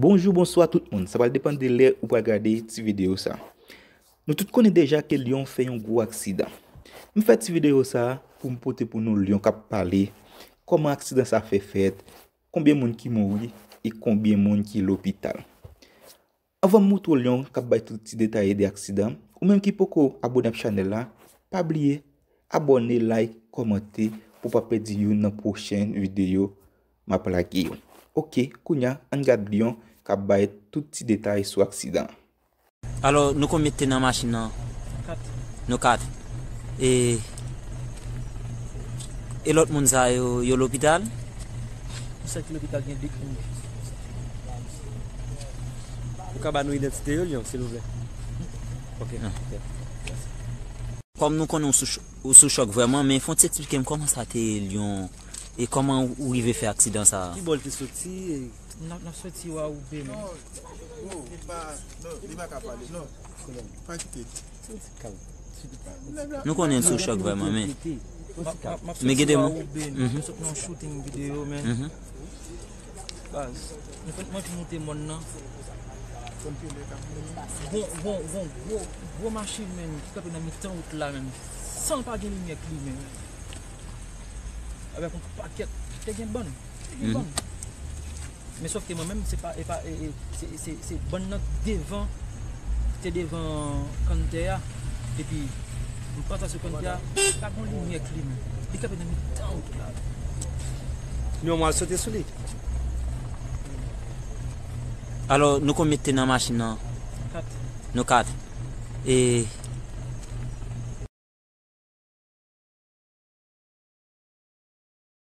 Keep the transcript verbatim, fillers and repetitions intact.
Bonjou, bonswa tout moun. Sa pral depann de lè ou pral gade ti videyo sa. Nou tout konnen deja ke Lyon fè yon gwo aksidan. M fè ti videyo sa pou m pote pou nou Lyon k ap pale, kòman aksidan sa fè fèt, konbyen moun ki mouri e konbyen moun ki lopital. Anvan m moutre w Lyon k ap bay tout ti detay de aksidan, ou menm ki poko abone ak chanèl la, pa bliye abone, like, kòmante pou w pa pèdi youn nan pwochen videyo m ap lage yo. Oke, kounye a, ann gad Lyon k ap bay tout ti detay sou aksidan an. Alò, nou konbyen ki te nan machin nan? Kat. Nou kat. E, e lòt moun sa yo, yo lopital? Yon sèl ki lopital, gen de moun. Ou ka ba nou idantite yo, Lyon, silvouplè? Ok. Kòm nou konnen ou sou, ch- ou sou chòk vrèman, men fò w ti eksplike m kòman sa te ye Lyon e kòman ou rive fè aksidan sa a? Ki bò l te soti? E n ap, n ap soti Wa Woube, men. Non, oh, li pa, non, li pa ka pale, non. Pa kite. Kalm. Nou konnen l sou chòk vrèman, men. M ap, m ap, m ap Men soti gede Wa mwen. Woube, men. Mhm. M sot nan yon shooting videyo, men. Mhm. Baz, nou fèk mwen fin moute mòn nan. Bon, bon, bon, gwo, gwo machin, men, ki kanpe nan mitan wout la, men. San pa gen limyè k limen, men. Avèk yon pakèt, te gen bann, te gen Mhm. bann. Men sòf ke mwen menm, se pa, e pa, e, e, se, se, se bann nan devan, te devan kanntè a. Epi, m pran tansyon kanntè a, pa gon limyè k limen. Li kanpe nan mitan wout la. Lyon, mwen al sote sou li. Alò, nou konbyen ki te nan machin nan? Kat. Nou kat. E